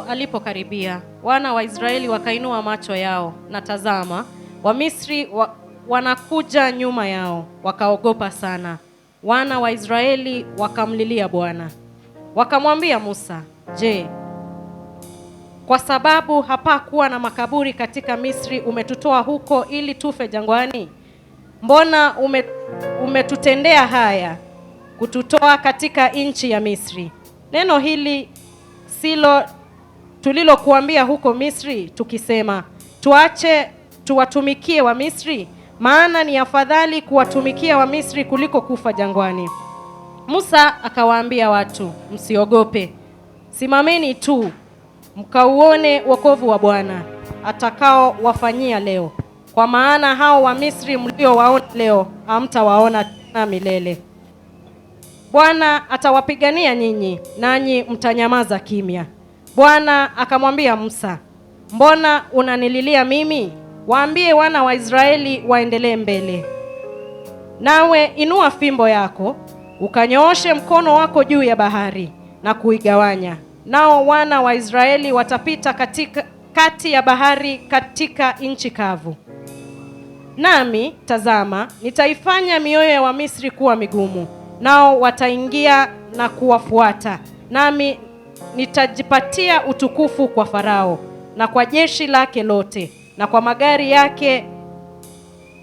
Alipokaribia, wana wa Israeli wakainua macho yao, na tazama, Wamisri wanakuja nyuma yao, wakaogopa sana. Wana wa Israeli wakamlilia Bwana, wakamwambia Musa, "Je, kwa sababu hapakuwa na makaburi katika Misri umetutoa huko ili tufe jangwani? Mbona umetutendea haya kututoa katika nchi ya Misri? Neno hili silo tulilokuambia huko Misri, tukisema, 'Tuache tuwatumikie Wamisri'? Maana ni afadhali kuwatumikia Wamisri kuliko kufa jangwani." Musa akawaambia watu, "Msiogope, simameni tu mkauone wokovu wa Bwana atakaowafanyia leo, kwa maana hao Wamisri mliowaona leo hamtawaona tena milele. Bwana atawapigania nyinyi, nanyi mtanyamaza kimya." Bwana akamwambia Musa, "Mbona unanililia mimi? Waambie wana wa Israeli waendelee mbele. Nawe inua fimbo yako, ukanyooshe mkono wako juu ya bahari na kuigawanya, nao wana wa Israeli watapita katika kati ya bahari katika nchi kavu. Nami tazama, nitaifanya mioyo ya Wamisri kuwa migumu, nao wataingia na kuwafuata, nami nitajipatia utukufu kwa Farao na kwa jeshi lake lote na kwa magari yake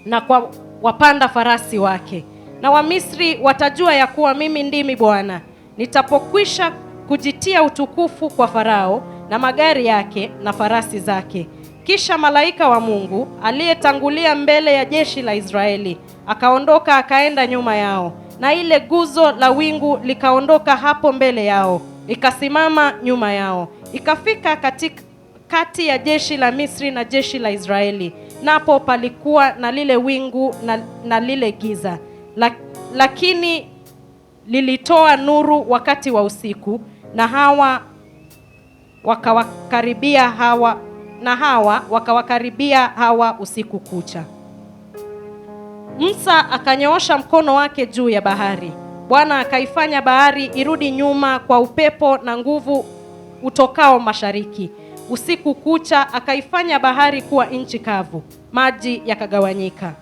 na kwa wapanda farasi wake. Na Wamisri watajua ya kuwa mimi ndimi Bwana, nitapokwisha kujitia utukufu kwa Farao na magari yake na farasi zake." Kisha malaika wa Mungu aliyetangulia mbele ya jeshi la Israeli akaondoka akaenda nyuma yao, na ile guzo la wingu likaondoka hapo mbele yao, ikasimama nyuma yao. Ikafika katika kati ya jeshi la Misri na jeshi la Israeli, napo palikuwa na lile wingu na lile giza, lakini lilitoa nuru wakati wa usiku, na hawa wakawakaribia hawa usiku kucha. Musa akanyoosha mkono wake juu ya bahari. Bwana akaifanya bahari irudi nyuma kwa upepo na nguvu utokao mashariki. Usiku kucha akaifanya bahari kuwa nchi kavu, maji yakagawanyika.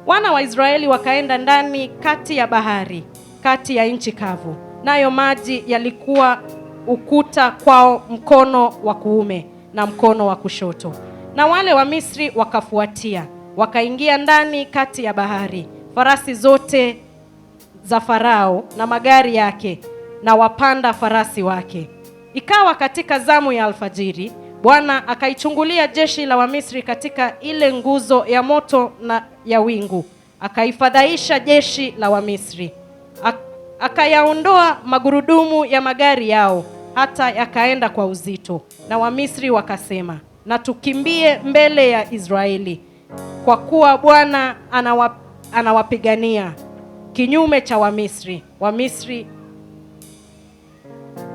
Wana wa Israeli wakaenda ndani kati ya bahari, kati ya nchi kavu, nayo maji yalikuwa ukuta kwao mkono wa kuume na mkono wa kushoto. Na wale wa Misri wakafuatia, wakaingia ndani kati ya bahari, farasi zote za Farao na magari yake na wapanda farasi wake. Ikawa katika zamu ya alfajiri, Bwana akaichungulia jeshi la Wamisri katika ile nguzo ya moto na ya wingu, akaifadhaisha jeshi la Wamisri. Akayaondoa magurudumu ya magari yao hata yakaenda kwa uzito. Na Wamisri wakasema, "Na tukimbie mbele ya Israeli, kwa kuwa Bwana anawapigania kinyume cha Wamisri."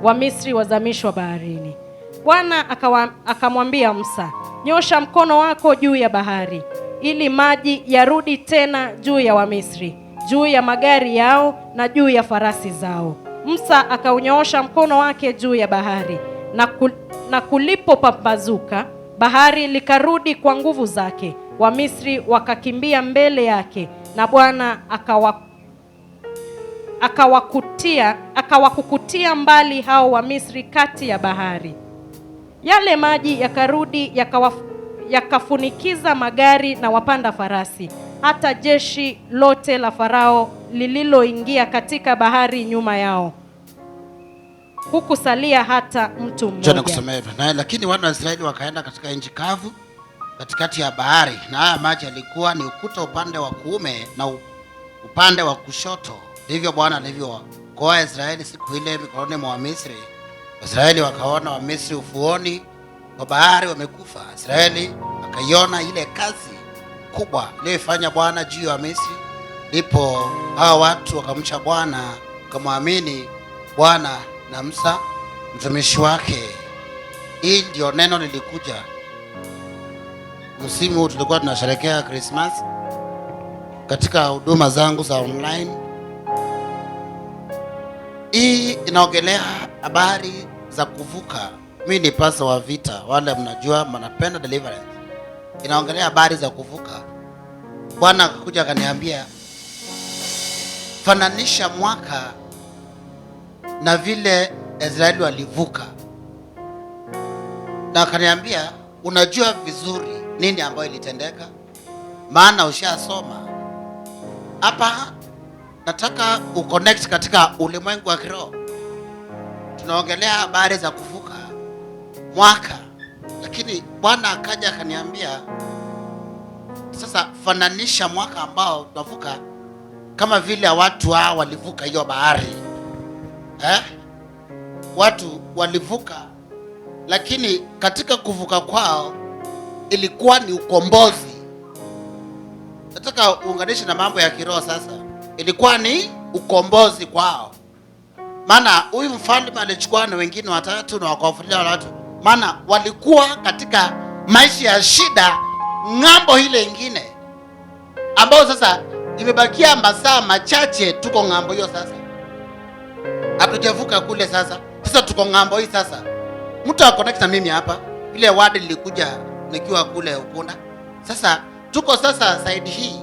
Wamisri wazamishwa baharini. Bwana akamwambia Musa, "Nyosha mkono wako juu ya bahari, ili maji yarudi tena juu ya Wamisri, juu ya magari yao na juu ya farasi zao." Musa akaunyoosha mkono wake juu ya bahari, na kulipopambazuka, bahari likarudi kwa nguvu zake. Wamisri wakakimbia mbele yake, na Bwana akawakukutia mbali hao Wamisri kati ya bahari. Yale maji yakarudi yakafunikiza magari na wapanda farasi, hata jeshi lote la Farao lililoingia katika bahari nyuma yao, hukusalia hata mtu Njoo mmoja. nikusomee hivi. Na lakini wana wa Israeli wakaenda katika nchi kavu katikati ya bahari, na haya maji yalikuwa ni ukuta upande wa kuume na upande wa kushoto. Ndivyo Bwana alivyowaokoa Israeli siku ile mikononi mwa Wamisri. Waisraeli wakaona Wamisri ufuoni wa bahari wamekufa. Israeli akaiona ile kazi kubwa aliyoifanya Bwana juu ya Wamisri. Ndipo hawa watu wakamcha Bwana, wakamwamini Bwana na Musa mtumishi wake. Hii ndio neno lilikuja msimu huu tulikuwa tunasherehekea Christmas katika huduma zangu za online. Hii inaongelea habari za kuvuka. Mi ni pasa wa vita, wale mnajua mnapenda deliverance. Inaongelea habari za kuvuka. Bwana akakuja akaniambia, fananisha mwaka na vile Israeli walivuka, na akaniambia unajua vizuri nini ambayo ilitendeka, maana ushasoma hapa. Nataka uconnect katika ulimwengu wa kiroho. Tunaongelea habari za kuvuka mwaka, lakini Bwana akaja akaniambia, sasa fananisha mwaka ambao tunavuka kama vile watu hao walivuka hiyo bahari. Watu walivuka, lakini katika kuvuka kwao ilikuwa ni ukombozi. Nataka uunganishe na mambo ya kiroho sasa. Ilikuwa ni ukombozi kwao, maana huyu mfalme alichukua na wengine watatu na wakawafuatilia wale watu, maana walikuwa katika maisha ya shida ng'ambo ile ingine, ambao sasa imebakia masaa machache tuko ng'ambo hiyo sasa, hatujavuka kule sasa. Sasa tuko ng'ambo hii sasa. Mtu aconnect na mimi hapa, ile word lilikuja nikiwa kule Ukunda. Sasa tuko sasa side hii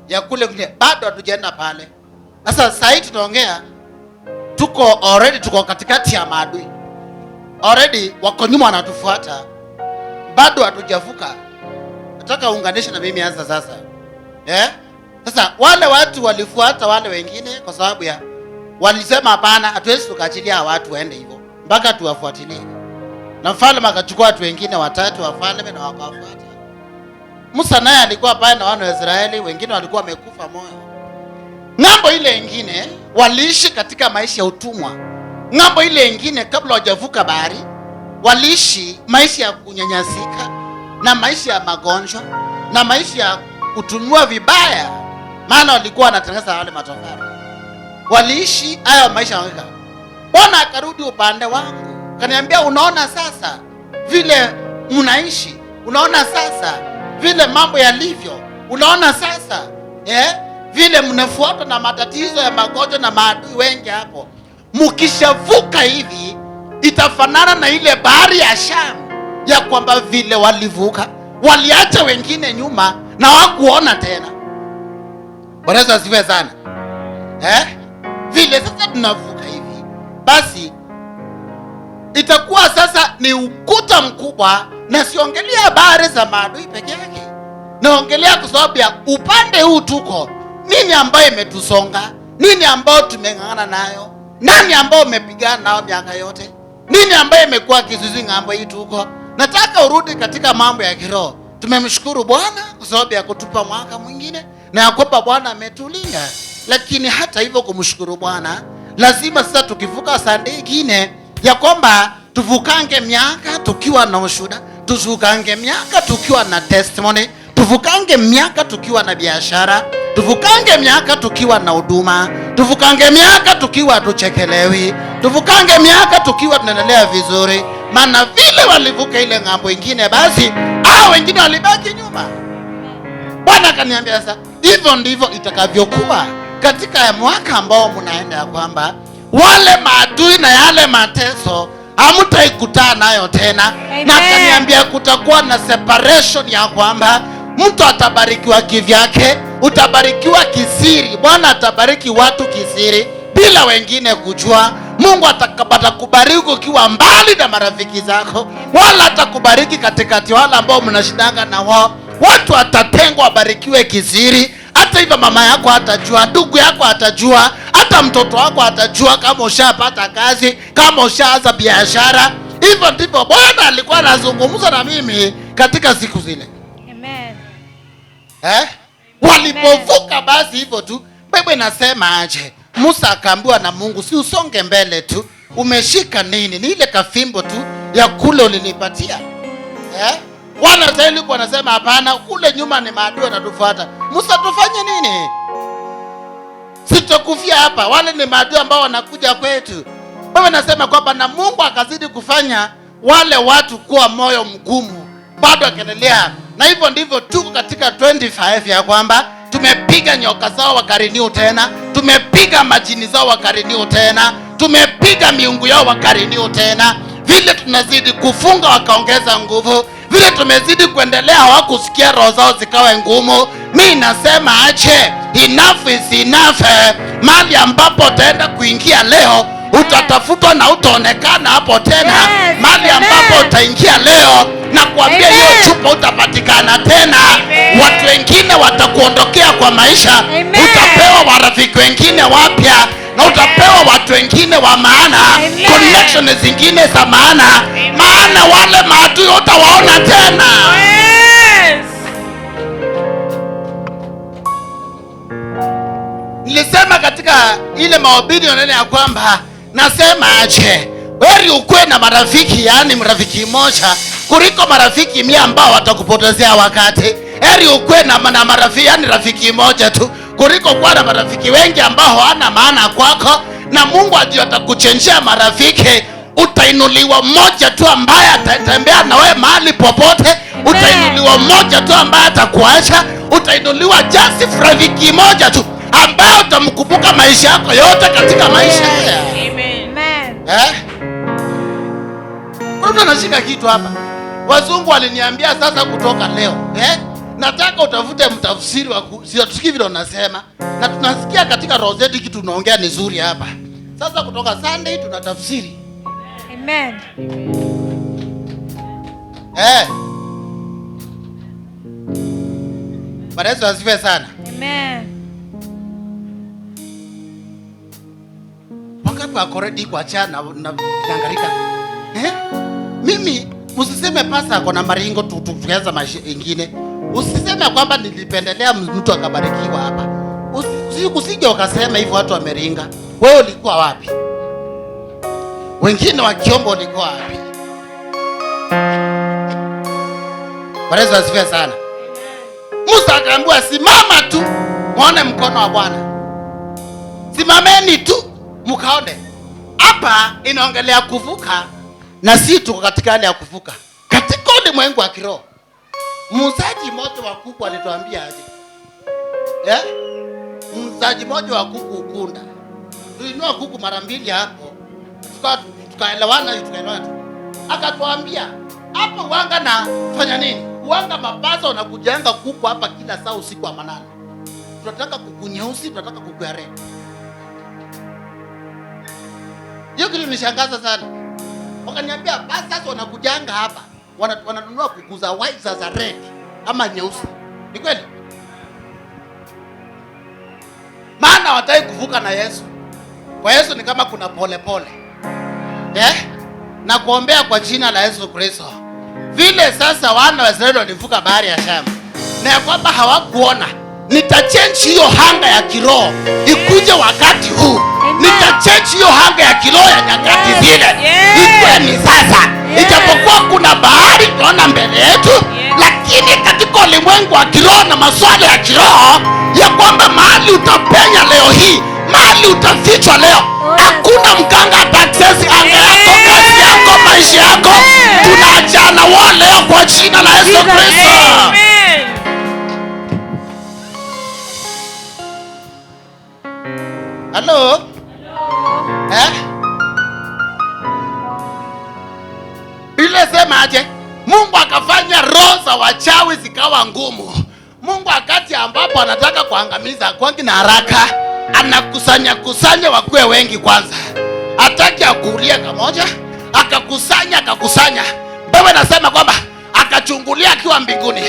ya kule kule, bado hatujaenda pale. Sasa sasa hii tunaongea, tuko already, tuko katikati ya maadui already, wako nyuma wanatufuata, bado hatujavuka. Nataka uunganishe na mimi hasa sasa, eh? Sasa wale watu walifuata wale wengine kwa sababu ya walisema hapana, hatuwezi tukaachilia watu waende hivyo mpaka tuwafuatilie. Na mfalme akachukua watu wengine watatu wafalme na wakawafuata. Musa naye alikuwa pale na wana wa Israeli, wengine walikuwa wamekufa moyo. Ng'ambo ile ingine waliishi katika maisha ya utumwa. Ng'ambo ile ingine kabla hawajavuka bahari waliishi maisha ya kunyanyasika na maisha ya magonjwa na maisha ya kutumiwa vibaya, maana walikuwa wanatengeneza wale matofali. Waliishi hayo maisha ya. Bwana akarudi upande wangu, kaniambia, unaona sasa vile mnaishi, unaona sasa vile mambo yalivyo, unaona sasa vile mnafuatwa na matatizo ya magonjwa na maadui wengi hapo. Mkishavuka hivi itafanana na ile bahari ya Shamu, ya kwamba vile walivuka waliacha wengine nyuma na hawakuona tena. Bwana Yesu asifiwe sana. Vile sasa tunavuka hivi, basi itakuwa sasa ni ukuta mkubwa, na siongelea habari za maadui peke yake, naongelea kwa sababu ya upande huu tuko nini ambayo imetusonga, nini ambayo tumeng'ang'ana nayo, nani ambayo umepigana nao miaka yote, nini ambayo imekuwa kizuizi ng'ambo hii tuko. Nataka urudi katika mambo ya kiroho. Tumemshukuru Bwana kwa sababu ya kutupa mwaka mwingine na ya kwamba Bwana ametulinda, lakini hata hivyo kumshukuru Bwana lazima sasa tukivuka sande ingine ya kwamba tuvukange miaka tukiwa na ushuhuda, tuvukange miaka tukiwa na testimony, tuvukange miaka tukiwa na biashara, tuvukange miaka tukiwa na huduma, tuvukange miaka tukiwa tuchekelewi, tuvukange miaka tukiwa tunaendelea vizuri. Maana vile walivuka ile ng'ambo ingine, basi hao wengine walibaki nyuma. Bwana akaniambia sasa, hivyo ndivyo itakavyokuwa katika mwaka ambao mnaenda, ya kwamba wale maadui na yale mateso hamtaikutana nayo tena. Amen. Na akaniambia kutakuwa na separation ya kwamba mtu atabarikiwa kivyake, utabarikiwa kisiri. Bwana atabariki watu kisiri bila wengine kujua. Mungu atakubariki ukiwa mbali na marafiki zako, wala atakubariki katikati wale ambao mnashindanga na wao. Watu watatengwa wabarikiwe kisiri. Hata hivyo mama yako atajua, ndugu yako atajua, hata mtoto wako atajua kama ushapata kazi, kama ushaanza biashara. Hivyo ndivyo Bwana alikuwa anazungumza na mimi katika siku zile. Amen. Walipovuka basi hivyo tu, Biblia inasema aje? Musa akaambiwa na Mungu, si usonge mbele tu, umeshika nini? Ni ile kafimbo tu ya kule ulinipatia. Wana Israeli wanasema hapana, kule nyuma ni maadui wanatufuata. Musa, tufanye nini? Sitokufia hapa, wale ni maadui ambao wanakuja kwetu. Baba nasema kwamba na Mungu akazidi kufanya wale watu kuwa moyo mgumu, bado akaendelea. Na hivyo ndivyo tuko katika 25 ya kwamba tumepiga nyoka zao wakariniu tena, tumepiga majini zao wakariniu tena, tumepiga miungu yao wakariniu tena. Vile tunazidi kufunga wakaongeza nguvu. Vile tumezidi kuendelea hawakusikia roho zao zikawe ngumu. Mi nasema ache, enough is enough. Mahali ambapo utaenda kuingia leo utatafutwa na utaonekana hapo tena. Yes, Mahali ambapo amen. Utaingia leo na kuambia hiyo Amen. chupa utapatikana tena. Amen. Watu wengine watakuondokea kwa maisha. Amen. Utapewa warafiki wengine wapya na utapewa watu wengine wa maana, Amen. connection zingine za maana, maana wale maadui utawaona tena. Yes. Nilisema katika ile mahubiri neno ya kwamba nasema aje, heri ukuwe na marafiki, yaani mrafiki mmoja kuliko marafiki 100 ambao watakupotezea wakati. Heri ukuwe na marafiki, yaani rafiki mmoja tu kuliko kuwa na marafiki wengi ambao hawana maana kwako, na Mungu ajua atakuchenjea marafiki. Utainuliwa mmoja tu ambaye atatembea na wewe mahali popote. Utainuliwa mmoja tu ambaye atakuacha. Utainuliwa just rafiki mmoja tu ambaye utamkumbuka maisha yako yote katika maisha haya. Amen. Amen. Eh? Kuna mtu anashika kitu hapa. Wazungu waliniambia sasa kutoka leo, eh? Nataka utafute mtafsiri wa sio tusikii vile unasema. Na tunasikia katika roho zetu kitu tunaongea ni nzuri hapa. Sasa kutoka Sunday tunatafsiri. Amen. Eh. Bwana Yesu asifiwe sana. Amen. Wangapi wako ready kuachana na kuhangaika? Eh? Mimi usiseme pasa ako na maringo tukianza maisha ingine. Usiseme kwamba nilipendelea mtu akabarikiwa hapa. Usije ukasema hivyo watu wameringa. Wewe ulikuwa wapi? Wengine wakiomba ulikuwa wapi? Bwana Yesu asifiwe sana. Musa akaambiwa simama tu muone mkono wa Bwana. Simameni tu mkaone. Hapa inaongelea kuvuka, na si tuko katika hali ya kuvuka katika ulimwengu wa kiroho. Muuzaji mmoja wa kuku alituambia aje? Muuzaji mmoja wa kuku Ukunda. Tulinunua kuku mara mbili hapo. Tukaelewana, tukaelewana tu. Akatuambia hapo uanga na fanya nini? Uanga mapaza wanakujenga kuku hapa kila saa usiku wa manane. Tunataka kuku nyeusi, tunataka kuku ya red. Hiyo kitu nishangaza sana. Wakaniambia basi sasa wanakujanga hapa. Wananunua kuku za white za red ama nyeusi. Ni kweli? Maana hawataki kuvuka na Yesu. Kwa Yesu ni kama kuna pole pole. Na kuombea kwa jina la Yesu Kristo. Vile sasa wana wa Israeli walivuka bahari ya Shamu, na ya kwamba hawakuona, nitachange hiyo hanga ya kiroho ikuje wakati huu. Nitachange hiyo hanga ya kiroho ya nyakati Yes. zile. Yes. Ikuwe ni sasa. Yes. Ijapokuwa kuna bahari tunaona mbele yetu, Yes. lakini katika ulimwengu wa kiroho na maswala ya kiroho ya kwamba mahali utapenya leo hii, mahali utafichwa leo, Oh, yes. hakuna mganga ata-access anga yako, kazi yako, maisha yako. Amen. Tunaachana wao leo kwa jina la Yesu Jesus. Kristo. Amen. Hello? Eh? Biblia inasema aje? Mungu akafanya roho za wachawi zikawa ngumu. Mungu wakati ambapo anataka kuangamiza kwangi na haraka, anakusanya kusanya wakuwe wengi kwanza. Hataki akuulie kamoja, akakusanya akakusanya. Baba anasema kwamba akachungulia akiwa mbinguni,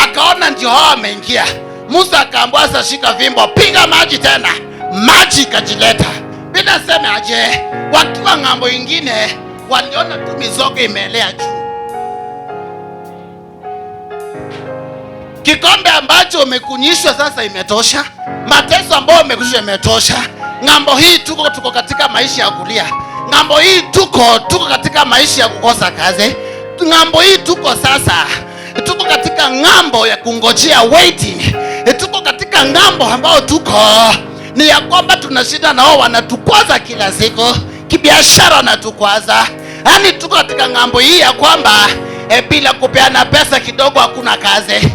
akaona ndio hao wameingia. Musa akaambiwa sasa, shika fimbo, piga maji tena. Maji ikajileta. Bila sema aje, wakiwa ng'ambo ingine waliona tu mizoga imeelea juu. Kikombe ambacho umekunyishwa sasa imetosha. Mateso ambayo umekunyishwa imetosha. Ng'ambo hii tuko katika maisha ya kulia. Ng'ambo hii tuko katika maisha ya kukosa kazi. Ng'ambo hii tuko sasa. Tuko katika ng'ambo ya kungojea waiting. Tuko katika ng'ambo ambayo tuko ni ya kwamba tunashinda na wao wanatukwaza kila siku. Kibiashara wanatukwaza. Yaani tuko katika ng'ambo hii ya kwamba bila kupeana pesa kidogo hakuna kazi.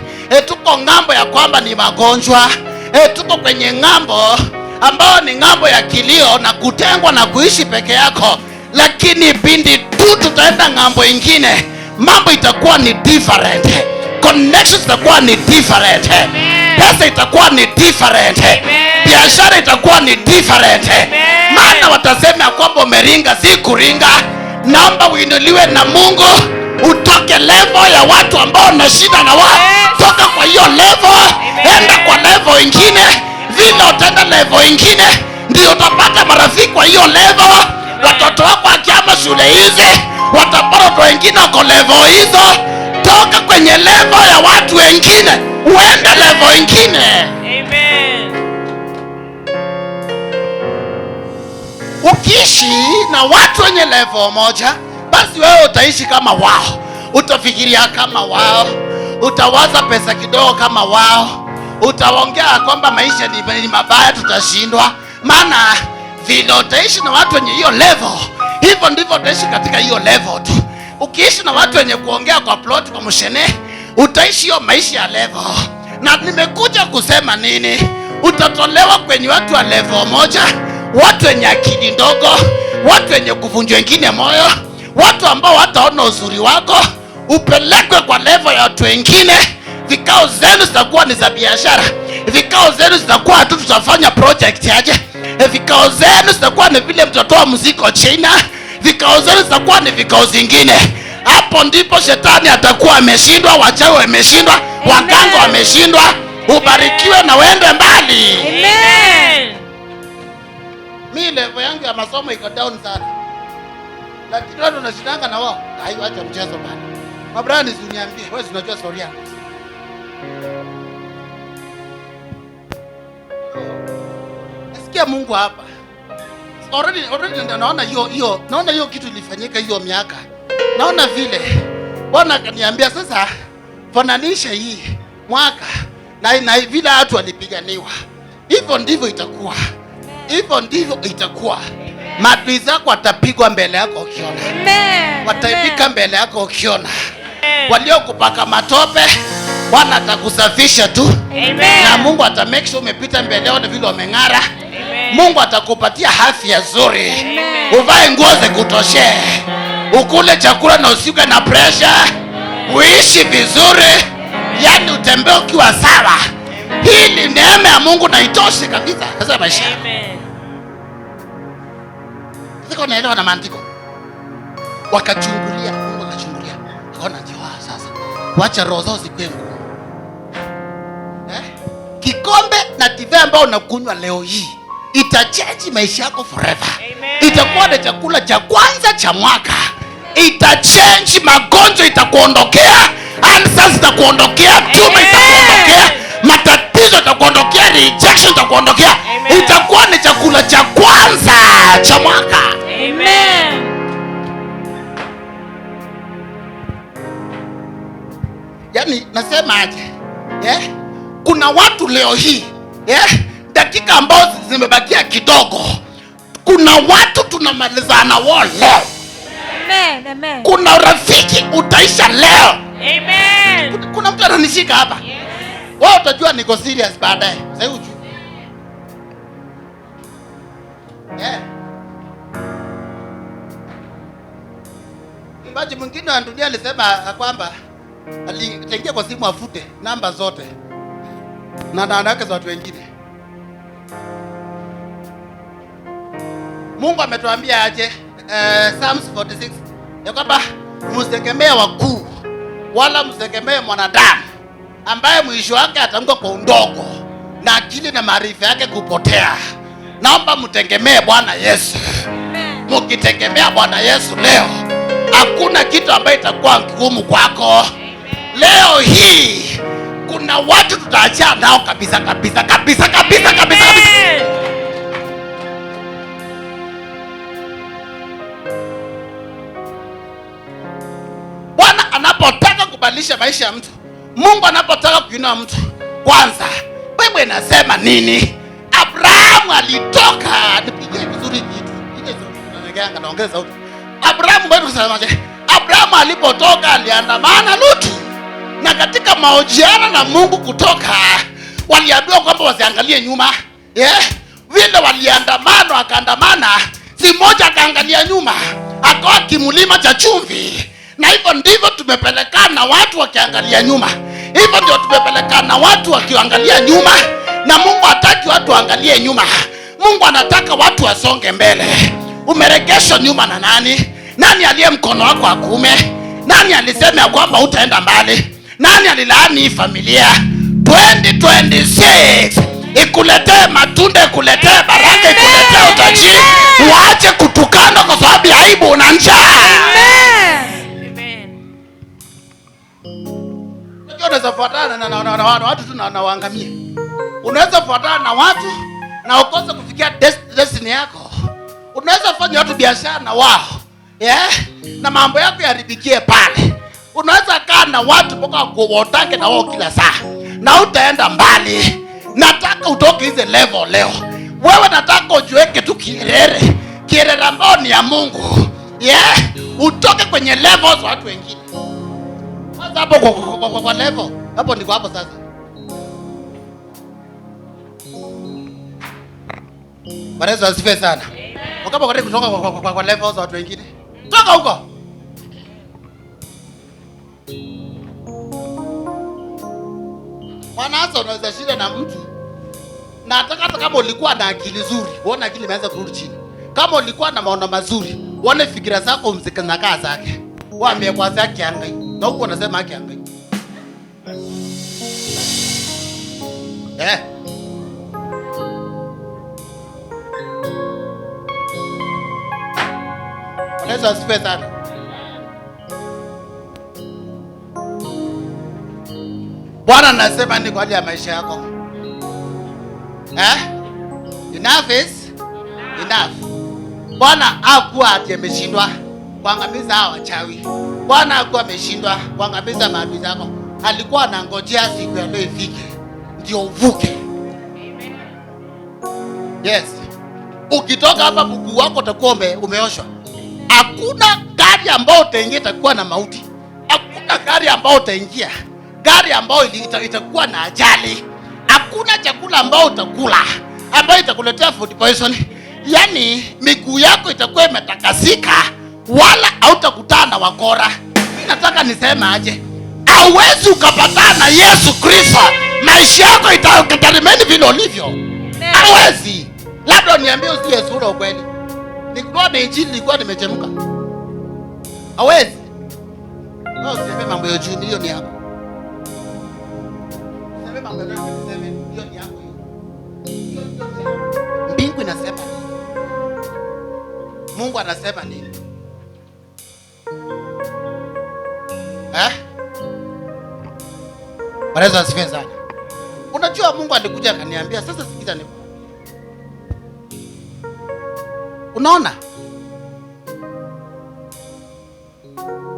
Tuko ng'ambo ya kwamba ni magonjwa. Tuko kwenye ng'ambo ambao ni ng'ambo ya kilio na kutengwa na kuishi peke yako. Lakini pindi tu tu tutaenda ng'ambo ingine, mambo itakuwa ni different, connections itakuwa ni different, pesa itakuwa ni different, biashara itakuwa ni different. Maana watasema ya kwamba umeringa, si kuringa. Naomba uinuliwe na Mungu, utoke level ya watu ambao na shida na wao. Toka kwa hiyo level, enda kwa level ingine. Vile utaenda level ingine, ndio utapata marafiki kwa hiyo level. Watoto wako wakiama shule hizi, watapata watu wengine wako level hizo. Toka kwenye level ya watu wengine, uende level ingine. Amen. Ukiishi na watu wenye level moja, basi wewe utaishi kama wao, utafikiria kama wao, utawaza pesa kidogo kama wao, utaongea kwamba maisha ni mabaya, tutashindwa. Maana vile utaishi na watu wenye hiyo level, hivyo ndivyo utaishi katika hiyo level tu. Ukiishi na watu wenye kuongea kwa plot, kwa mshene, utaishi hiyo maisha ya level. Na nimekuja kusema nini? Utatolewa kwenye watu wa level moja, watu wenye akili ndogo, watu wenye kuvunjwa wengine moyo, watu ambao hataona uzuri wako, upelekwe kwa level ya watu wengine. Vikao zenu zitakuwa ni za biashara, vikao zenu zitakuwa tu tutafanya project aje, vikao zenu zitakuwa ni vile mtatoa mzigo China, vikao zenu zitakuwa ni vikao zingine. Hapo ndipo shetani atakuwa ameshindwa, wachawi wameshindwa, waganga wameshindwa. Ubarikiwe na uende mbali. Amen. Mi level yangu ya masomo iko down sana, lakini watu wanashindanga na wao. Hai, acha mchezo bana. Mabrani, uniambie wewe, unajua story yangu. Nasikia Mungu hapa. Already naona hiyo, naona hiyo kitu ilifanyika hiyo miaka. Naona vile Bwana akaniambia sasa fananisha hii mwaka na vile watu walipiganiwa. Hivyo ndivyo itakuwa. Hivyo ndivyo itakuwa. Maadui zako watapigwa mbele yako ukiona. Amen. Wataibika mbele yako ukiona. Waliokupaka matope Bwana atakusafisha tu. Amen. Na Mungu ata make sure umepita mbele yao na vile wameng'ara. Mungu atakupatia afya nzuri. Uvae nguo zikutoshee. Ukule chakula na usiwe na pressure. Uishi vizuri. Yaani utembee ukiwa sawa. Hii ni neema ya Mungu na itoshe kabisa. Sasa maisha. Amen. Sasa unaelewa na maandiko. Wakachungulia, Mungu akachungulia. Akaona ndio sasa. Wacha roho zao zikuwe ngumu. Kikombe na divai ambayo unakunywa leo hii itachange maisha yako forever. Amen. Itakuwa ni chakula cha kwanza cha mwaka. Itachange magonjwa, itakuondokea, ulcers itakuondokea, tumor itakuondokea, matatizo itakuondokea, rejection itakuondokea. Amen. Itakuwa ni chakula cha kwanza cha mwaka. Amen. Yaani nasema aje? Kuna watu leo hii, dakika ambazo zimebakia kidogo, kuna watu tunamalizana wao leo. Amen. Amen. Kuna rafiki utaisha leo. Amen. Kuna mtu ananishika hapa. Wewe utajua niko serious baadaye. Sasa hujui. Mwimbaji mwingine wa dunia alisema kwamba alitengia kwa simu afute namba zote na wanawake za watu wengine. Mungu ametuambia aje? Psalms 46 ya kwamba msitegemee wakuu wala msitegemee mwanadamu ambaye mwisho wake ataanguka kwa undogo na akili na maarifa yake kupotea. Naomba mtegemee Bwana Yesu. Mkitegemea Bwana Yesu leo, hakuna kitu ambaye itakuwa ngumu kwako. Leo hii kuna watu tutaachana nao kabisa kabisa kabisa kabisa kabisa kabisa. Bwana anapotaka kubadilisha maisha ya mtu, Mungu anapotaka kuinua mtu, kwanza Biblia inasema nini? Abrahamu alitoka, nipigie vizuri kitu. Ile sauti tunaongea, naongeza sauti. Abrahamu, bado tunasemaje? Abrahamu alipotoka aliandamana Lutu. Na katika mahojiano na Mungu kutoka, waliambiwa kwamba wasiangalie nyuma. Vile waliandamana wakaandamana, si mmoja akaangalia nyuma. Akawa kimulima cha chumvi. Na hivyo ndivyo tumepelekana watu wakiangalia nyuma. Hivyo ndio tumepelekana watu wakiangalia nyuma, na Mungu hataki watu waangalie nyuma. Mungu anataka watu wasonge mbele. Umeregeshwa nyuma na nani? Nani aliye mkono wako wa kuume? Nani alisema ya kwamba utaenda mbali? Nani alilaani hii familia? 2026 ikuletee matunda, ikuletee baraka, ikuletee utajiri. Uache kutukana kwa sababu ya aibu na njaa. Amen. Unajua unaweza fuatana na watu tu na waangamie. Unaweza fuatana na watu na ukose kufikia destiny yako. Unaweza fanya watu biashara na wao, yeah? Na mambo yako yaharibikie pale. Unaweza kaa na watu mpaka waotake na wao kila saa na utaenda mbali. Nataka utoke hizi level leo. Wewe nataka ujiweke tu kierere, kierere ambao ni ya Mungu, yeah? Utoke kwenye levels watu wengine. Kwanza hapo kwa level hapo ndiko hapo sasa. Bwana Yesu asifiwe sana. Ukapa kwa kutoka kwa levels watu wengine. Toka huko. Mwana hasa unaweza shinda na mtu. Na hata kama ulikuwa na akili nzuri, uone akili imeanza kurudi chini. Kama ulikuwa na maono mazuri, uone fikira zako mzikanakaa zake. Waambie kwa zake angai. Na huko unasema haki angai. Bwana Yesu asifiwe sana. Bwana anasema nini kwa ajili ya maisha yako? Enough is enough. Bwana hakuwa ati ameshindwa kuangamiza hawa wachawi. Bwana hakuwa ameshindwa kuangamiza maadui zako. Alikuwa anangojea siku ya leo ifike ndio uvuke. Yes. Ukitoka hapa mguu wako utakuwa umeoshwa. Hakuna gari ambayo utaingia itakuwa na mauti. Hakuna gari ambayo utaingia, gari ambayo itakuwa na ajali. Hakuna chakula ambayo utakula ambayo itakuletea food poison. Yaani miguu yako itakuwa imetakasika, wala hautakutana na wakora. Mimi nataka niseme aje, hauwezi ukapatana na Yesu Kristo maisha yako itarimeni vile ulivyo. Hauwezi. Labda uniambie usiye sura ukweli. Nilikuwa na injili, nilikuwa nimechemka. Hawezi. Wewe useme mambo ya juu, milioni yako. Useme mambo ya 27 milioni yako hiyo. Mbingu inasema nini? Mungu anasema nini? Bwana Yesu asifiwe sana. Unajua Mungu alikuja akaniambia, sasa sikiza nikwambie. Unaona?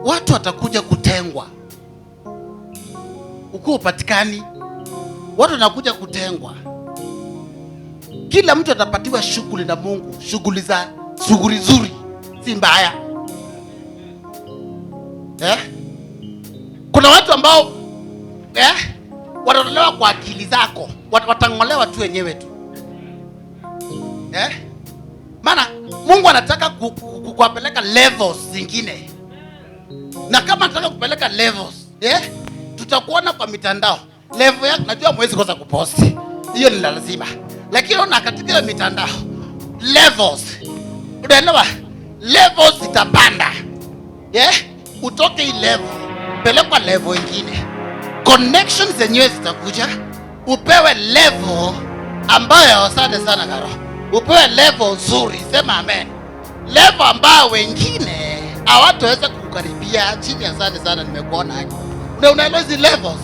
Watu watakuja kutengwa. Ukiwa upatikani, watu wanakuja kutengwa. Kila mtu atapatiwa shughuli na Mungu, shughuli za shughuli nzuri, si mbaya. Kuna watu ambao watatolewa kwa akili zako, watangolewa tu wenyewe tu. Maana Mungu anataka kuwapeleka levels zingine. Na kama anataka kupeleka levels, tutakuona kwa mitandao. Level yako najua mwezi kosa kupost. Hiyo ni lazima. Lakini ona katika hiyo mitandao levels. Unaelewa? Levels zitapanda. Utoke hii level, pelekwa level nyingine. Connections zenyewe zitakuja. Upewe level ambayo asante sana Karo. Upewe level nzuri, sema amen. Level ambayo wengine hawataweza kukukaribia chini. Asante sana nimekuona hapo. Unaelewa hizi levels?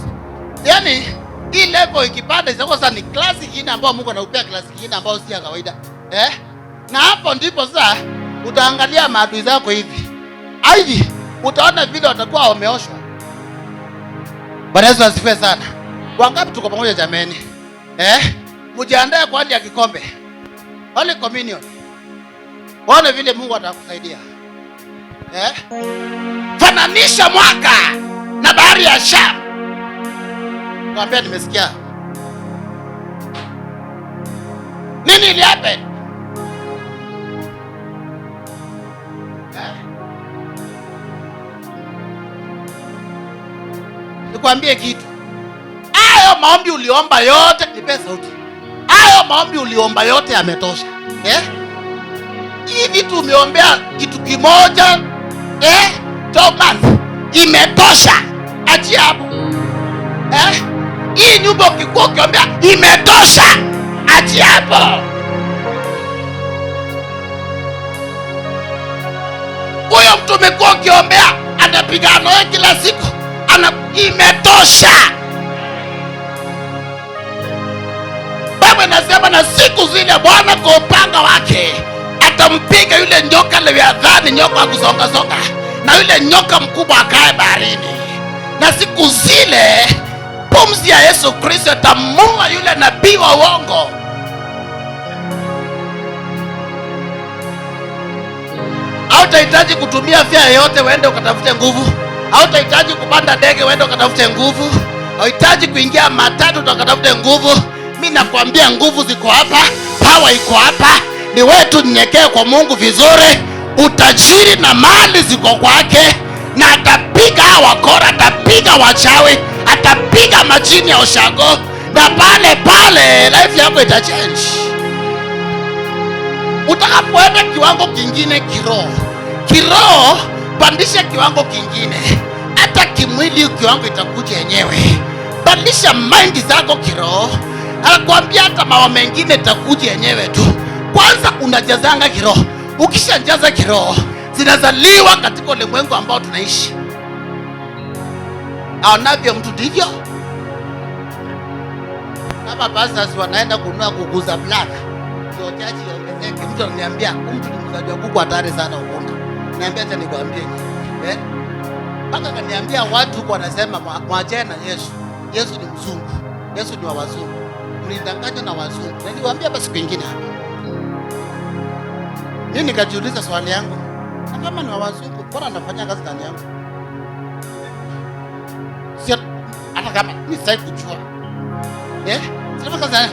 Yaani hii level ikipanda itakuwa sasa ni class nyingine ambayo Mungu anaupea, class nyingine ambayo si ya kawaida. Na hapo ndipo sasa utaangalia maadui zako hivi. Hivi utaona vile watakuwa wameoshwa. Bwana Yesu asifiwe sana. Wangapi tuko pamoja jameni? Mjiandae kwa ajili ya kikombe. Holy Communion. Waone vile Mungu atakusaidia. Fananisha mwaka na bahari ya Sham. Kwambia nimesikia. Nini ili happen? Nikwambie kitu. Hayo maombi uliomba yote, nipe sauti. Hayo maombi uliomba yote yametosha. Eh? Hii vitu umeombea kitu kimoja, 12 months imetosha. Achia hapo. Hii nyumba ukikuwa ukiombea imetosha. Achia hapo. Huyo mtu umekuwa ukiombea anapigana nawe kila siku, imetosha. Baba nasema na siku zile Bwana kwa upanga wake atampiga yule nyoka Leviathani, nyoka wa kusonga-songa, na yule nyoka mkubwa akae baharini. Na siku zile pumzi ya Yesu Kristo itamua yule nabii wa uongo. Hautahitaji kutumia fia yoyote uende ukatafute nguvu. Hautahitaji kupanda ndege uende ukatafute nguvu. Hauhitaji kuingia matatu ukatafute nguvu. Mimi nakwambia nguvu ziko hapa, power iko hapa. Ni wewe tu nyenyekee kwa Mungu vizuri. Utajiri na mali ziko kwake, na atapiga wakora, atapiga wachawi, atapiga majini ya ushago, na pale pale life yako itachange. Utakapoenda kiwango kingine kiroho, kiroho pandisha kiwango kingine, hata kimwili kiwango itakuja yenyewe. Pandisha mind zako kiroho, anakuambia hata mambo mengine itakuja yenyewe tu. Kwanza unajazanga kiroho, ukishajaza kiroho zinazaliwa katika ulimwengu ambao tunaishi. Aonavyo mtu ndivyo. Kama pastors wanaenda kununua kuku za black ndio chachi iongezeke, mtu ananiambia mtu ni mzaji wa kuku hatari sana Ukunda. Niambia acha nikwambie. Mpaka akaniambia watu huko wanasema mwachane na Yesu. Yesu ni mzungu. Yesu ni wa wazungu. Mlidanganywa na wazungu. Na niliwaambia hapa siku nyingine hapa. Mimi nikajiuliza swali yangu, na kama ni wa wazungu, mbona anafanya kazi ndani yangu? Sio hata kama mimi sitaki kujua. Sio kazi ndani.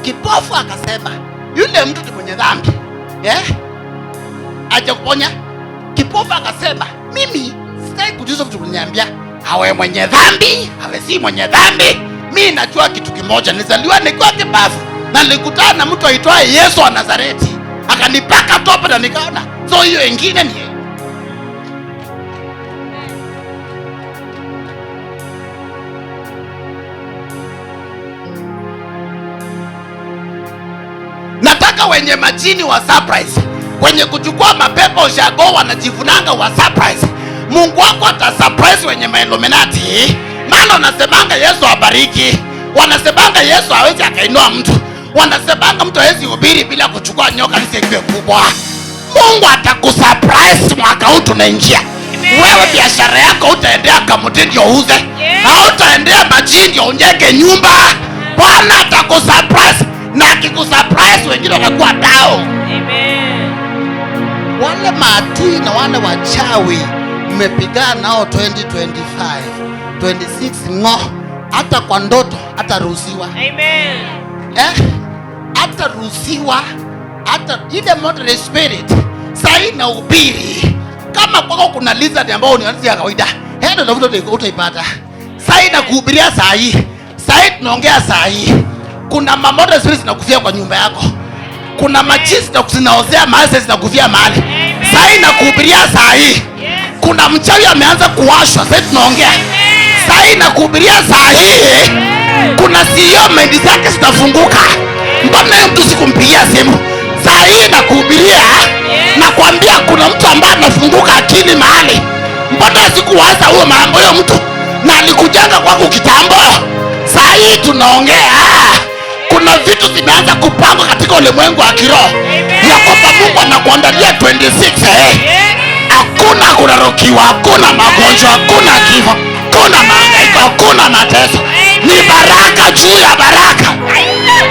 Kipofu akasema, yule mtu ni mwenye dhambi. Aje kuponya. Kipofu akasema, mimi sitaki kujua mtu kuniambia awe mwenye dhambi, awe si mwenye dhambi. Mimi najua kitu kimoja, nilizaliwa nikiwa kipofu na nilikutana na mtu aitwaye Yesu wa Nazareti, akanipaka tope na nikaona. So hiyo ingine ni yeye. Nataka wenye majini wa surprise, wenye kuchukua mapepo ushago wanajivunanga wa surprise. Mungu wako ata surprise wenye ma-Illuminati. Maana wanasemanga Yesu abariki, wanasemanga Yesu hawezi akainua mtu, wanasemanga mtu hawezi hubiri bila kuchukua nyoka isiwe kubwa. Mungu atakusurprise mwaka huu tunaingia. Wewe biashara yako utaendea kamuti ndio uuze, hautaendea majini ndio ujenge nyumba. Bwana atakusurprise, na akikusurprise wengine watakuwa down. Amen. Wale maadui na wale wachawi mmepigana nao 2025, 26 ngo, hata kwa ndoto hataruhusiwa. Amen. Hataruhusiwa. Hata ile moderate spirit sahi na ubiri. Kama kwako kuna lizard ambao ni ya kawaida, hendo ndio utaipata. Sahi na kuhubiria sahi. Sahi tunaongea sahi. Kuna moderate spirits zinakufia kwa nyumba yako. Kuna majisi zinaozea mahali, zinakufia mahali. Sahi na kuhubiria sahi. Kuna mchawi ameanza kuwashwa, sasa tunaongea. Sahi na kuhubiria sahi. Kuna CEO mind zake zitafunguka. Mbona huyo mtu sikumpigia simu? Sahi na kuhubiria, na kuambia kuna mtu ambaye anafunguka akili mahali. Mbona sikuwaza huyo mambo huyo mtu? Na alikujanga kwangu kitambo. Sahi tunaongea. Kuna vitu zimeanza kupangwa katika ulimwengu wa kiroho. Ya kwamba Mungu anakuandalia 26. Hakuna kurarukiwa, hakuna magonjwa, hakuna kifo, hakuna mahangaiko, hakuna mateso. Ni baraka juu ya baraka. Amen.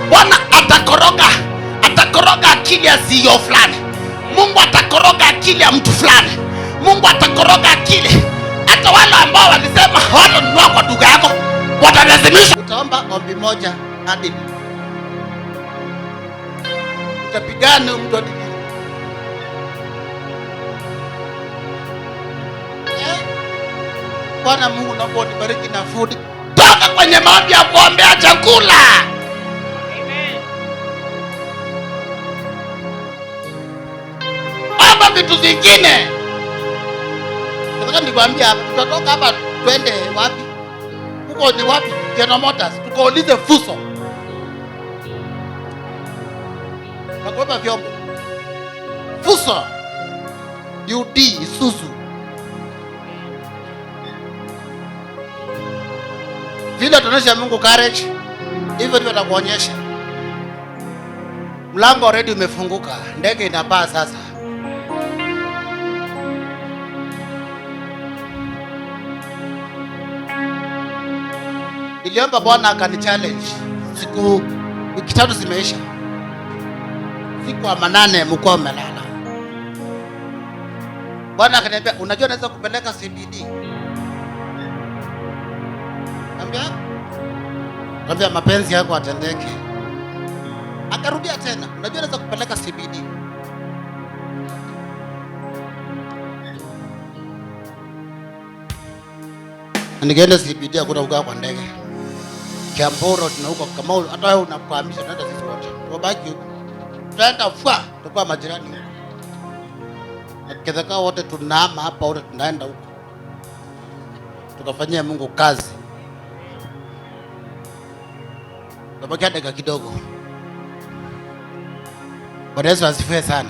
Bwana atakoroga akili ya CEO fulani. Mungu atakoroga akili ya mtu fulani. Mungu atakoroga akili. Hata wale ambao walisema hawatanunua kwa duka yako watalazimisha. Utaomba ombi moja hadi Utapigana mtu hadi lini? Eh? Bwana Mungu, naomba unibariki na food. Toka kwenye maombi ya kuombea chakula. Amen. Omba vitu zingine. Nataka nikwambie hapa, tutatoka hapa twende wapi? Huko ni wapi? General Motors, tukaulize Fuso. Nakuomba vyombo. Fuso. UD Isuzu. Vile tunaonyesha Mungu courage, hivyo ndivyo atakuonyesha. Mlango already umefunguka, ndege inapaa sasa. Niliomba Bwana akani challenge. Siku wiki 3 zimeisha. Siku ya 8 mko mmelala. Bwana akaniambia, unajua naweza kupeleka CBD. Niambia mapenzi yako atendeke. Akarudia tena, unajua naweza kupeleka CBD. Nikaenda CBD, hakuna kukaa kwa ndege. Kiambu Road na huko kama hata wewe unakuhamisha, tunaenda sisi wote. Tubaki huko. Tutaenda fwa, tutakuwa majirani huko. Na tukitaka wote tunahama hapa, wote tunaenda huko. Tukafanyia Mungu kazi. Tubakia dakika kidogo. Bwana Yesu asifiwe sana.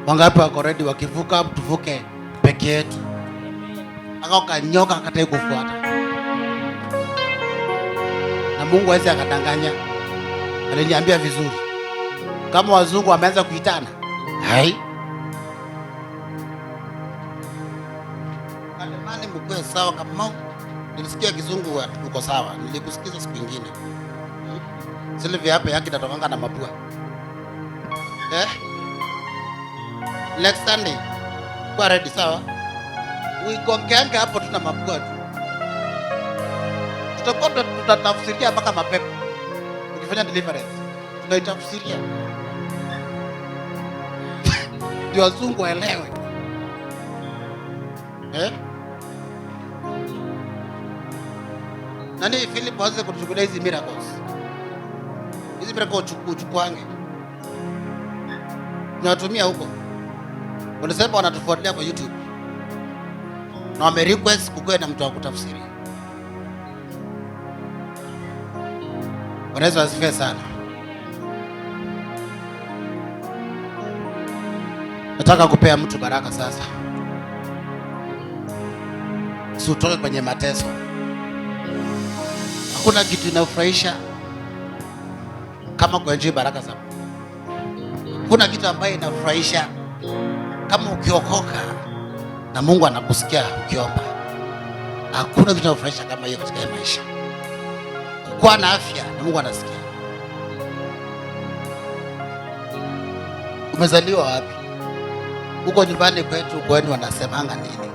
Wangapi wako ready wakivuka tuvuke peke yetu? Akakanyoka akatai kufuata. Na Mungu hawezi akadanganya. Aliniambia vizuri. Kama wazungu wameanza kuitana. Hai. Kalemani mkwe sawa kama nilisikia kizungu uko sawa. Nilikusikiza siku nyingine. Sylvia hapa yake itatokanga na mapua. Eh? Next Sunday. Kwa ready sawa? Uigongeange hapo tuna mapua tu. Tutakuwa tutatafsiria mpaka mapepo. Tukifanya deliverance, tunaitafsiria. Ndio wazungu waelewe. Eh? Nani Philip aanze kutuchukulia hizi miracles? Hizi miracles uchukuange. Tunawatumia huko. Wanasema wanatufuatilia kwa YouTube. Na wame request kukuwe na mtu wa kutafsiri. Bwana Yesu asifiwe sana. Nataka kupea mtu baraka sasa. Usitoke kwenye mateso. Hakuna kitu inafurahisha kama kuenjoy baraka za Mungu. Hakuna kitu ambaye inafurahisha kama ukiokoka na Mungu anakusikia ukiomba. Hakuna kitu inafurahisha kama hiyo katika maisha. Kuwa na afya na Mungu anasikia. Umezaliwa wapi? Huko nyumbani kwetu kwenu wanasemanga nini?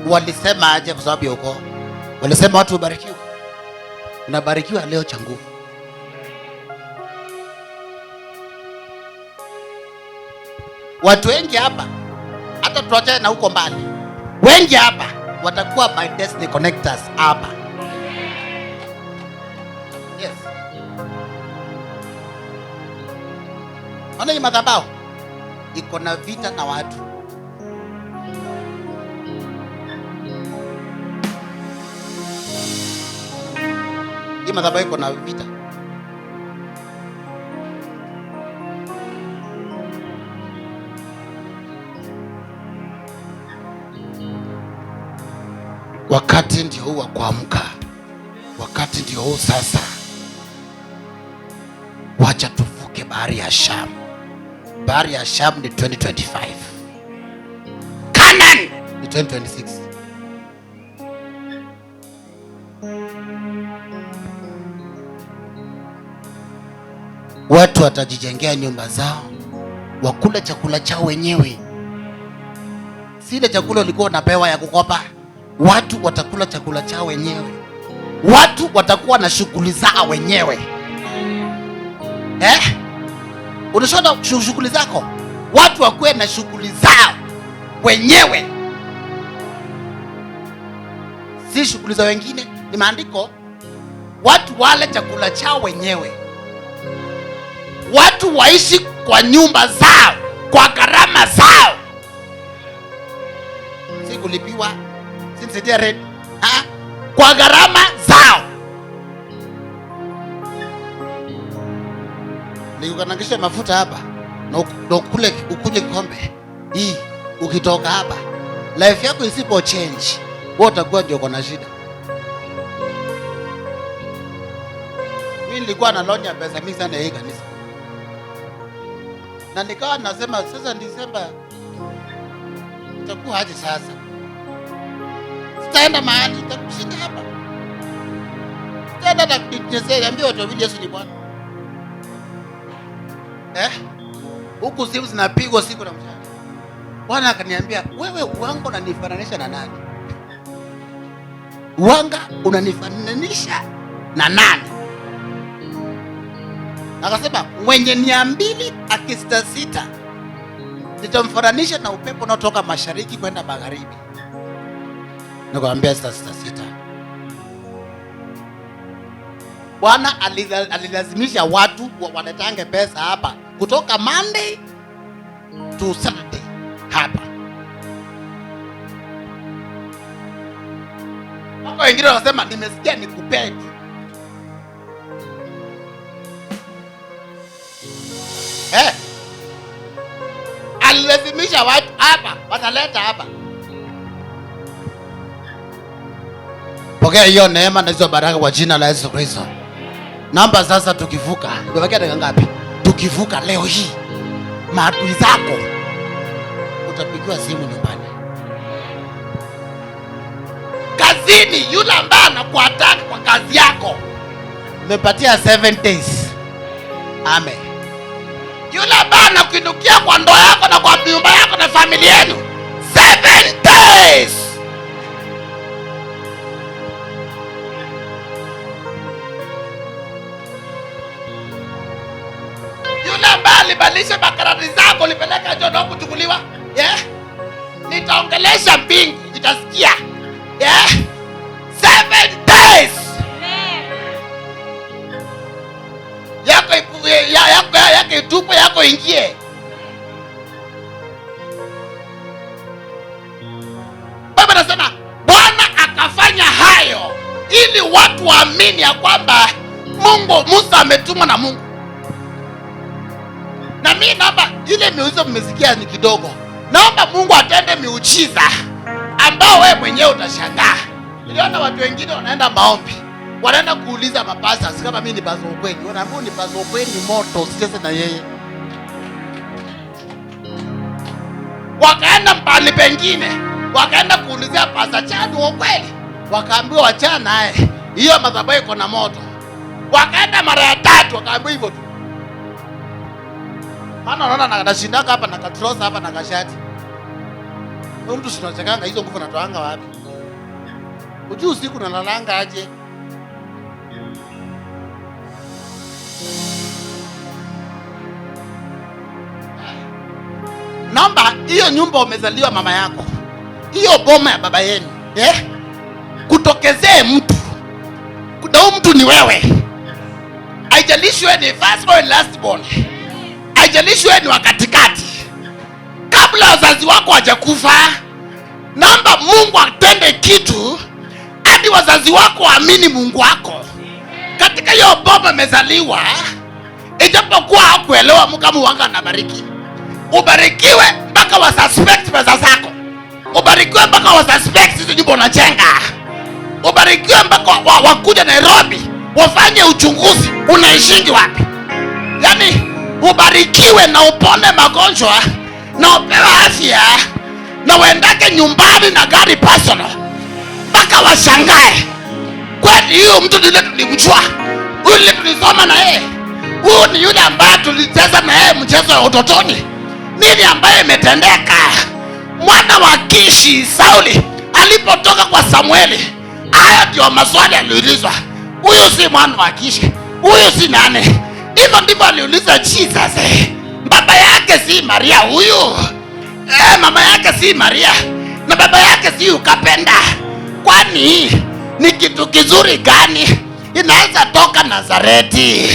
Walisema aje kwa sababu ya ukoo? Walisema watu ubarikiwe. Unabarikiwa leo cha nguvu. Watu wengi hapa, hata tuachane na huko mbali, wengi hapa watakuwa my destiny connectors hapa. Yes. Maana hii madhabahu iko na vita na watu. Hii madhabahu iko na vita. Wakati ndio huu wa kuamka. Wakati ndio huu sasa. Wacha tuvuke bahari ya Shamu. Bahari ya Shamu ni 2025. Canaan ni 2026. Watu watajijengea nyumba zao, wakula chakula chao wenyewe. Sile chakula ulikuwa unapewa ya kukopa. Watu watakula chakula chao wenyewe. Watu watakuwa na shughuli zao wenyewe. Eh? Unashona shughuli zako, watu wakuwe na shughuli zao wenyewe, si shughuli za wengine. Ni maandiko, watu wale chakula chao wenyewe, watu waishi kwa nyumba zao kwa gharama zao, si kulipiwa, si nisaidia rent, ha? Kwa gharama zao. Nikukanangisha mafuta hapa na ukule ukunywe kikombe hii, ukitoka hapa life yako isipo change, wewe utakuwa ndio uko na shida. Mimi nilikuwa na loan ya pesa mingi sana ya hii kanisa, na nikawa nasema sasa Disemba itakuwa aje sasa? Sitaenda mahali, nitakushinda hapa. Sitaenda na niambie watu wawili Yesu ni Bwana. Eh? Huku simu zinapigwa siku na mchana. Bwana akaniambia, wewe uwanga unanifananisha na nani? Uwanga unanifananisha na nani? Akasema mwenye nia mbili akisitasita nitamfananisha na upepo unaotoka mashariki kwenda magharibi. Nikamwambia sita. Bwana alilazimisha watu waletange pesa hapa kutoka Monday to Saturday hapa. Wako wengine wanasema nimesikia nikupee tu. Alilazimisha watu hapa wataleta hapa. Pokea hiyo neema na hizo baraka kwa jina la Yesu Kristo. Namba sasa, tukivuka, tumebakia dakika ngapi? Tukivuka leo hii, maadui zako utapigiwa simu nyumbani, kazini, yule ambaye anakuataka kwa kazi yako nimepatia 7 days. Amen. Yule ambaye anakuinukia kwa ndoa yako na kwa nyumba yako na familia yenu, 7 days. Yule ambaye alibadilisha makarani zako ulipeleka jono kuchukuliwa, yeah? Nitaongelesha mbingu itasikia. Yeah? 7 days. Yako yako itupe, yako ingie. Baba anasema Bwana akafanya hayo ili watu waamini ya kwamba Mungu Musa ametumwa na Mungu. Na mimi naomba ile miujiza mmesikia ni kidogo. Naomba Mungu atende miujiza ambao wewe mwenyewe utashangaa. Niliona watu wengine wanaenda maombi, wanaenda kuuliza mapasta kama mimi ni pastor kweli. Wanaambia ni pastor kweli, moto usicheze na yeye. Wakaenda mbali pengine, wakaenda kuulizia pastor Chadu wa kweli, wakaambiwa wachana naye, hiyo madhabahu iko na moto. Wakaenda mara ya tatu wakaambiwa hivyo tu. Maana unaona anashindaka hapa na katrosa hapa na kashati. Huyu mtu sinachekanga hizo nguvu natoanga wapi? Ujui usiku nalalanga aje? Naomba hiyo nyumba umezaliwa mama yako, hiyo boma ya baba yenu, eh? Kutokezee mtu. Na huyu mtu ni wewe. Haijalishi wewe ni first born, last born. Haijalishi wewe ni wa katikati. Kabla wazazi wako hawajakufa, naomba Mungu atende kitu hadi wazazi wako waamini Mungu wako. Katika hiyo boma umezaliwa, ijapokuwa hakuelewa Mungu kama wanga anabariki. Ubarikiwe mpaka wa suspect pesa zako. Ubarikiwe mpaka wa suspect hizo nyumba unajenga. Ubarikiwe mpaka wakuja Nairobi wafanye uchunguzi unaishingi wapi. Yaani ubarikiwe na upone magonjwa na upewe afya na uendake nyumbani na gari personal mpaka washangae, kweli huyu mtu ndiye tulimjua, huyu ndiye tulisoma na yeye, huyu ni yule ambaye tulicheza na yeye mchezo wa utotoni. Nini ambaye imetendeka? Mwana wa Kishi Sauli alipotoka kwa Samueli Haya ndio maswali aliulizwa. Huyu si mwana wa Kishi, huyu si nani? Hivyo ndivyo aliuliza Jesus. Baba yake si Maria huyu, mama yake si Maria, na baba yake si ukapenda. Kwani ni kitu kizuri gani inaweza toka Nazareti?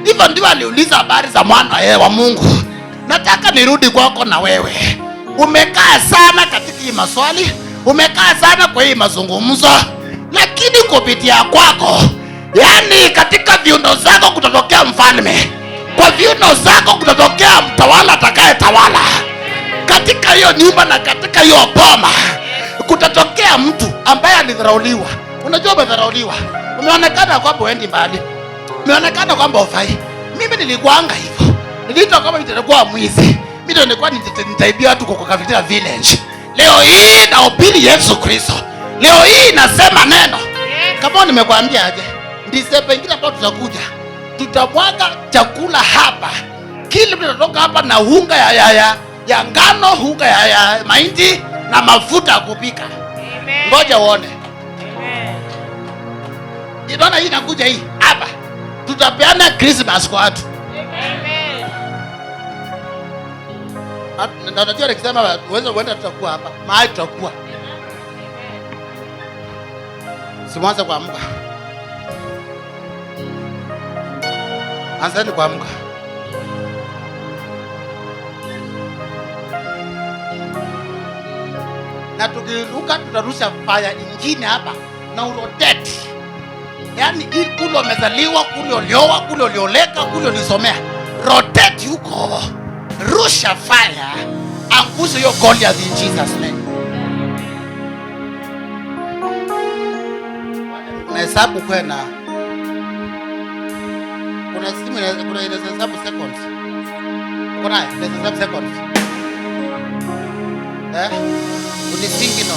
Hivyo ndivyo aliuliza habari za mwana wa Mungu. Nataka nirudi kwako na wewe. Umekaa sana katika hii maswali, umekaa sana kwa hii mazungumzo, lakini kupitia kwako, yani katika viuno zako kutatokea mfalme, kwa viuno zako kutatokea mtawala atakayetawala katika hiyo nyumba na katika hiyo boma. Kutatokea mtu ambaye alidharauliwa. Unajua umedharauliwa, umeonekana kwamba huendi mbali, umeonekana kwamba hufai. Mimi nilikuanga hivyo, niliitwa kama nitakuwa mwizi, mimi ndio nilikuwa nitaibia watu kwa Kavitira village. Leo hii nahubiri Yesu Kristo, leo hii nasema neno. Kama nimekuambia aje, ndise pengine ambao tutakuja, tutamwaga chakula hapa, kila mtu atatoka hapa na unga ya ngano, unga ya mahindi na mafuta ya kupika. Ngoja uone. Inaona hii inakuja hii hapa. Tutapeana Christmas kwa watu. Na unajua nikisema uweze uende, tutakuwa hapa. Mahali tutakuwa. Simwanze kuamka. Anzeni kuamka. Na tukiruka tutarusha fire ingine hapa na urotate. Yaani hii kule umezaliwa, kule ulioa, kule ulioleka, kule ulisomea. Rotate huko. Rusha fire. Angusha hiyo Goliath in Jesus name. Unahesabu kwena. Kuna simu kuna inahesabu seconds. Uko naye? Inahesabu seconds. Unisingi no.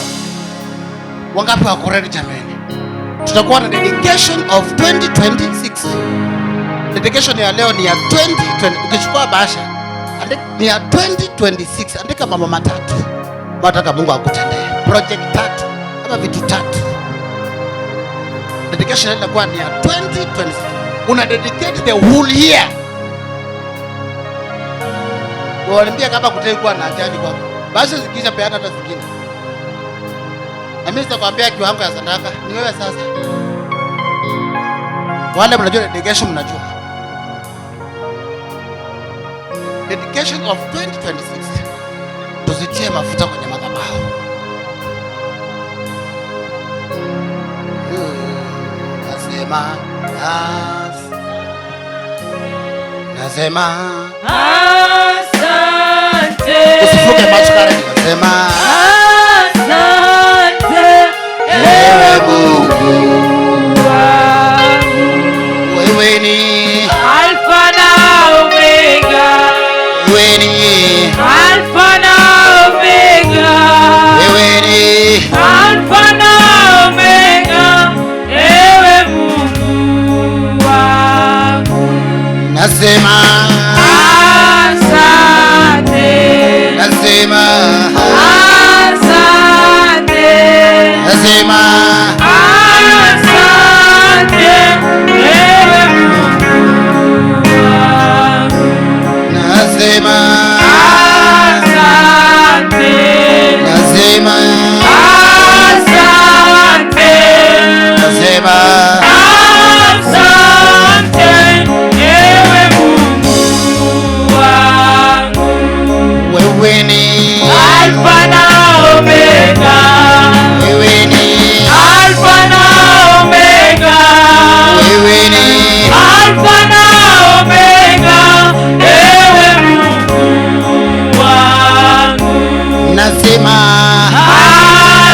Wangapi wako ready jamani? Tutakuwa na dedication of 2026. Dedication ya leo ni ya 2020. Ukichukua bahasha, ni ya 2026. Andika mambo matatu nataka Mungu akutendee. Project tatu ama vitu tatu. Dedication itakuwa ni ya 2026. Una dedicate the whole year. Waliambia kama kutakuwa na ajali kwako, basi zikisha peana hata zingine. Na mimi sitakwambia kiwango ya sadaka, ni wewe sasa. Wale mnajua dedication, mnajua. Dedication of 2026. Tuzitie mafuta kwenye madhabahu. Nasema nasema asante. Usifuke macho kare. Nasema asante, ewe Mungu wangu. Wewe ni Alfa na Omega. Wewe ni Alfa na Omega. Wewe ni Alfa na Omega, ewe Mungu wangu. Nasema asante. Nasema asante. Nasema asante, ewe Mungu wangu. Nasema asante. Nasema asante. Nasema asante, ewe Mungu wangu. Wewe ni Alfa na Omega. Wewe ni Alfa na Omega. Wewe ni Alfa na Omega, ewe Mungu wangu. Nasema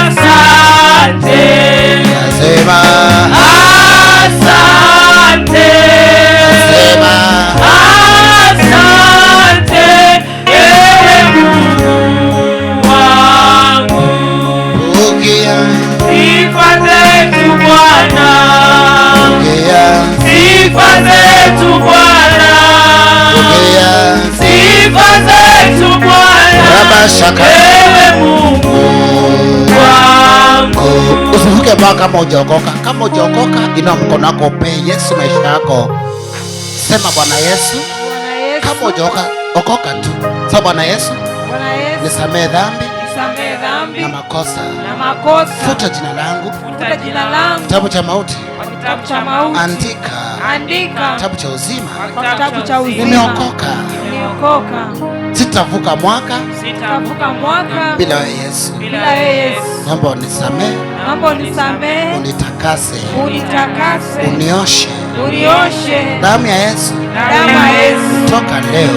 asante. Nasema asante. Nasema asante, ewe Mungu wangu. Pokea. Sifa zetu Bwana. Pokea. Sifa zetu Bwana. Pokea. Sifa zetu Bwana. Raba shaka. Ewe Mungu wangu. Usivuke Jamaa, kama hujaokoka, kama hujaokoka, inua mkono wako upe Yesu maisha yako. Sema Bwana Yesu, Bwana Yesu, kama hujaokoka, okoka tu. Sema Bwana Yesu, Bwana Yesu, nisamehe dhambi nisamehe dhambi na makosa. na makosa. Futa jina langu Futa jina langu kitabu cha mauti, kwa kitabu cha mauti. Andika Andika kitabu cha uzima. kwa kitabu cha uzima. Nimeokoka, Nimeokoka. sitavuka mwaka Sitavuka mwaka bila wewe Yesu. bila wewe Yesu. Naomba unisamehe, Naomba unisamehe, unitakase, unitakase, unioshe. unioshe. Damu ya Yesu, Damu ya Yesu. toka leo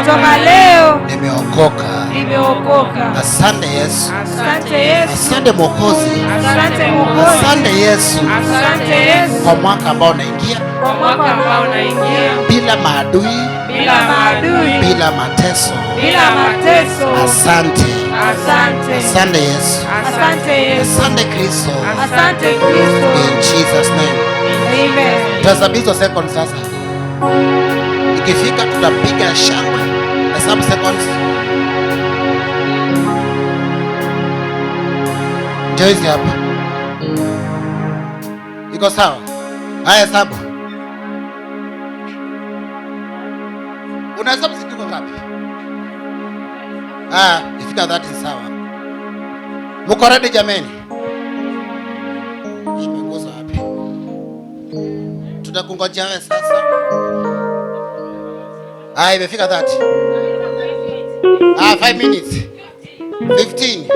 Toka leo nimeokoka. nimeokoka. Asante Yesu, Asante Yesu. asante Mwokozi, Asante Mwokozi. asante Yesu Asante Yesu kwa mwaka ambao unaingia kwa mwaka ambao unaingia bila maadui, bila maadui, bila mateso. bila mateso. Asante, Asante. asante Yesu, Asante Yesu. asante Kristo. Asante Kristo. In Jesus name. Amen. Tutahesabu hizo seconds sasa. Ikifika tutapiga shangwe. Hesabu seconds. Joyce hapa. Iko sawa? Haya, hesabu. Unahesabu zikiko ngapi? Ah, ifika 30 sawa. Mko ready jameni? Imegusa wapi? Tutakungojea wewe sasa. Ah, imefika 30. Ah, 5 minutes. 15.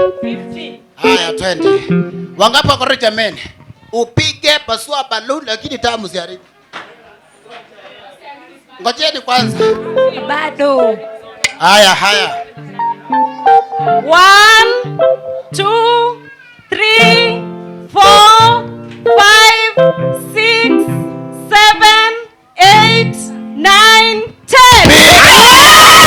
Haya, twende. Wangapi wako ready jameni? Upige pasua baluni lakini tamu ziharibu. Ngojeni kwanza. Bado. Haya, haya. 1, 2, 3, 4, 5, 6, 7, 8, 9, 10.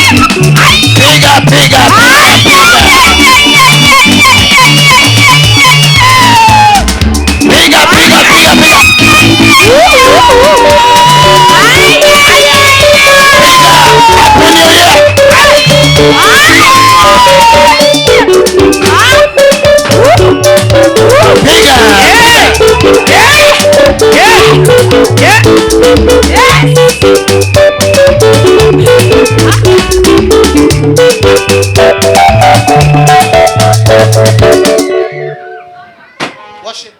Piga, piga, piga. Piga, piga, piga, piga. Piga. Happy New Year. Piga. Worship.